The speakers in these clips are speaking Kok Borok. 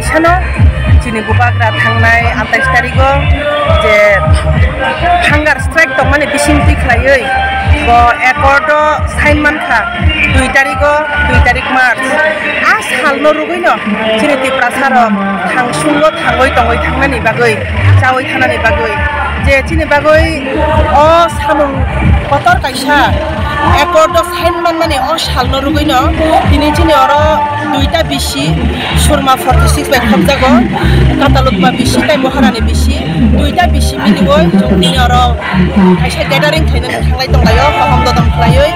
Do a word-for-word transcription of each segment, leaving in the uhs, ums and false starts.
Sano chini bubagra thangnai atais tarigo je hunger strike tongmani bising twi khlaiwi bo accord o sign mankha dui tarigo, dui tarik March. A salno rwgwino chini Tiprasa rok thangsungo thangwi tongwi thangnani bagwi, chawi thanani bagwi je chini bagwi o samung kotor kaisa accord o sign manmani o salno rwgwino tini chini oro duita bisi Surma forty six bai khopjago, Katalukma bisi tei Moharani bisi, duita bisi miliwi chwng tini oro kaisa gathering khainani thanglai tonglaio, hohom dodom khlaiwi.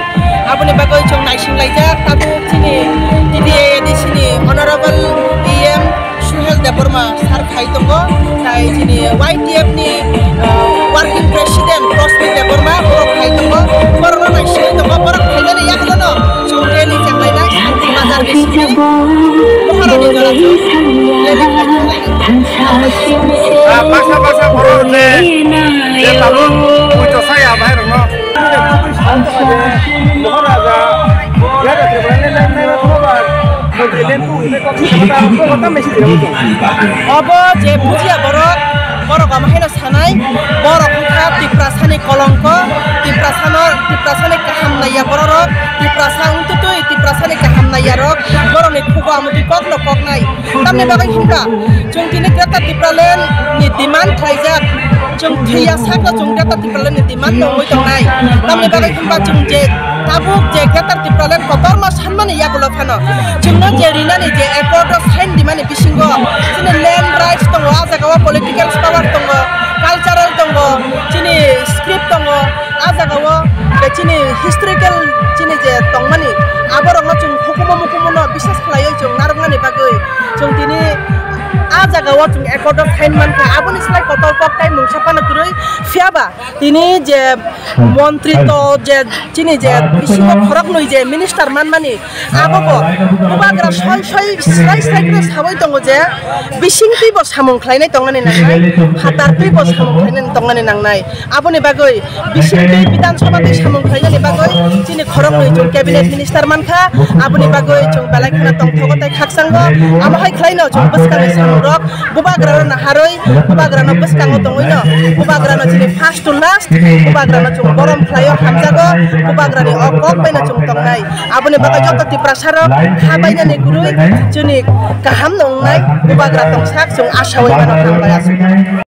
Aboni bagwi chwng naisinglaijak tabuk chini T T A A D C ni Honorable E M Suhel Debbarma sir phai tongo, tai chini Y T F ni, uh, working president Rosmi Debbarma borok phai tongo, borokno naisingwi tongo, borok phaimani yagulono chwng rally chenglainai Santir Bazar ni simi Moharani jora chwng rally khai chenglainai. Ah, basa basa borok je, je tabuk muitu saya bahai rokno. Obo je bujiya borok, borok omo haino sanai, borok wngkha Tiprasani kolongko, Tiprasano, Tiprasani kaham naiya bororok, Tiprasa wngtutwi Tiprasani kaham naiyarok, borokni khugo amotwi kokno koknai. Tamni bagwi hwnba chwng tini Greater Tipraland ni demand khlaijak, chwng thwiya sakno chwng Greater Tipraland ni demand nongwi tongnai. Tamni bagwi hwnba chwng je tabuk je Greater Tipraland kotorma sanmani yagulo phano chwngno je rinani je accord o sign dimani bisingo chini land rights tongo, a jagao political power tongo, cultural tongo, chini script tongo, a jagao je chini historical chini je tongmani aborokno chwng hukumu mukumu no bisas khlaiwi chwng narwknani bagwi chwng tini a jagao chwng accord o sign mankha, aboni slai kotor kok tai mungsa phano kwrwi. Phiyaba tini je montri to je chini je bisingo khoroknwi je minister manmani, abo bo bubagra soi soi srai srai khe sawi tongo je bisingtwi bo samung khlainai tongnani nangnai, phatartwi bo samung khlainani tongnani nangnai. Aboni bagwi bisingtwi Bidhan Sabha twi samung khlainani bagwi chini khoroknwi chwng cabinet minister mankha, aboni bagwi chwng belai kheno tongthogo tei khakchango. Amo hai khlaino chwng bwskangni samungrok bubagrano naharwi, bubagrano bwskango tongwino, bubagrano chini first to last, bubagrano chwng borom khlaio, hamjago, bubagrani o kok baino chwng tongnai. Aboni bagwi joto Tiprasarok kha bainani kwrwi chini kaham no wngnai, bubagra tongsak chwng asawi mano, hambai aswk.